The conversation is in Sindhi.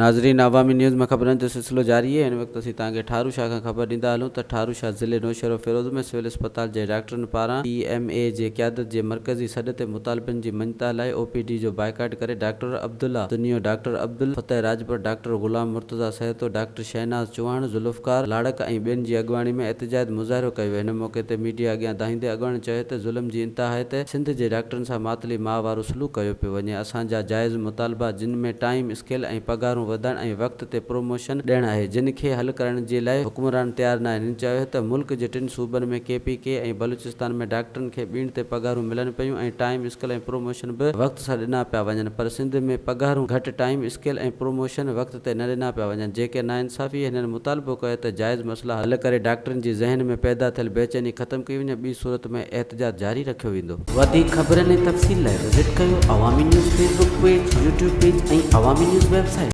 ناظرين عوامي نيوز ۾ خبرن جو سلسلو جاري آهي هن وقت اسين توهان کي ٺارو شاهه کان خبر ڏيندا هلون ته ٺارو شاهه ضلعي نوشهروفيروز ۾ سول اسپتال جي ڊاڪٽرن پاران پي ايم اي جي قيادت جي مرڪزي سڏ تي مطالبن جي مڃتا لاء او پي ڊي جو بائيڪاٽ ڪري doctor Abdullah Tunio, doctor Abdul Fatah Rajpar, doctor Ghulam Murtaza Sahito, doctor Shahnaz Chohan, Zulfiqar Larik ۽ ٻين جي اڳواڻي ۾ احتجاجي مظاهرو ڪيو ويو. هن موقعي تي ميڊيا اڳيان دانهيندي اڳواڻن چيو ته ظلم جي انتها آهي ته سنڌ جي ڊاڪٽرن سان ماتلي ماء وارو سلوڪ ڪيو پيو وڃي، اسان جا جائز مطالبا جن ۾ ٽائيم اسڪيل ۽ پگهارون وڌائڻ ۽ وقت تي پروموشن ڏيڻ آهي جن کي حل ڪرڻ جي لاء حڪمران تيار ناهن هن چيو ته ملڪ جي ٽن صوبن ۾ ڪي پي ڪي ۽ بلوچستان ۾ ڊاڪٽرن کي ٻيڻ تي پگهارون ملن پيون ۽ ٽائيم اسڪيل ۽ پروموشن به وقت سان ڏنا پيا وڃن پر سنڌ ۾ پگهارون گهٽ ٽائيم اسڪيل ۽ پروموشن وقت تي نه ڏنا پيا وڃن جيڪي ناانصافي هنن مطالبو ڪيو ته جائز مسئلا حل ڪري ڊاڪٽرن جي ذهن ۾ پيدا ٿيل بيچيني ختم ڪئي وڃي ٻي صورت ۾ احتجاج جاري رکيو ويندو. وڌيڪ خبرن ۽ تفصيل لاء وزٽ ڪيو Awami news Facebook page, YouTube page ۽ Awami news website.